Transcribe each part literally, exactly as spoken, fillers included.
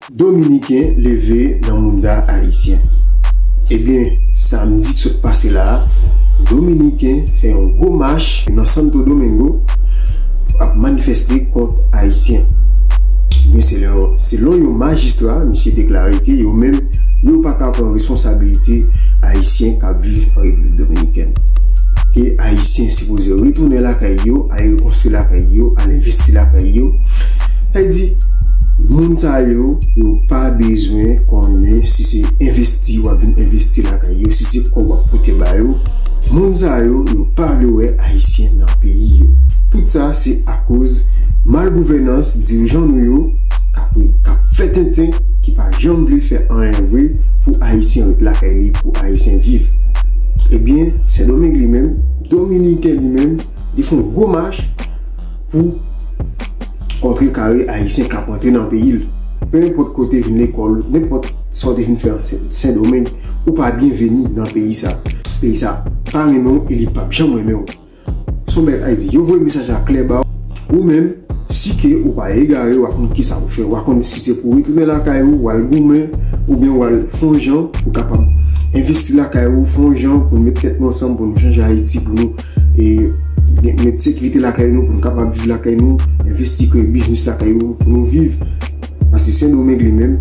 Dominiken leve nan mounda Ayisyen. Ebyen, samdi k sot pase la a, Dominiken fè yon gwo mach nan Santo Domingo ap manifeste kont Ayisyen. Ebyen, selon, selon yon majistra, misye deklare ke yo menm, yo pa ka pran responsabilite Ayisyen k ap viv an Repiblik Dominikèn. Ke Ayisyen sipoze retounen lakay yo, al rekonstwi lakay yo, al envesti lakay yo. Sa vle di, moun sa yo, yo pa bezwen konnen si se envesti w ap vin envesti lakay yo, si se kòb w ap pote ba yo. Moun sa yo, yo pa vle wè Ayisyen nan peyi yo. Tout sa, se akoz mal gouvènans dirijan nou yo k ap, k ap fè tenten, ki pa janm vle fè anyen vre pou Ayisyen ret lakay li, pou Ayisyen viv. Ebyen, Sendomeng li menm, Dominiken li menm, li fè yon gwo mach pou kontrekare Ayisyen k ap rantre nan peyi l. Pe enpòt kote vin lekòl, nenpòt sa w te vin fè an Sen, Sendomeng, ou pa byenveni nan peyi sa. Peyi sa pa renmen w e li p ap janm renmen w. Se yon bagay Ayiti. Yo voye mesaj la klè ba w. Ou menm, si ke ou pa egare, w a konn kisa pou fè. W a konn si se pou retounen lakay ou, w al goumen, oubyen w al fè yon jan pou kapab envesti lakay ou, fè yon jan pou nou met tèt nou ansanm, pou nou chanje Ayiti, pou nou e, met sekirite lakay nou, pou nou kapab viv lakay nou, envesti, kreye biznis lakay nou, pou nou viv. Paske Sendomeng li menm,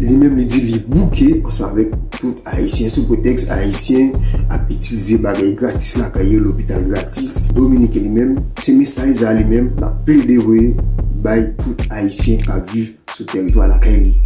li menm li di li bouke ansanm avèk tout Ayisyen sou pretèks Ayisyen ap itilize bagay gratis lakay yo, lopital gratis. Dominiken li menm, se mesaj sa li menm l ap plede voye bay tout Ayisyen k ap viv sou tèritwa lakay li.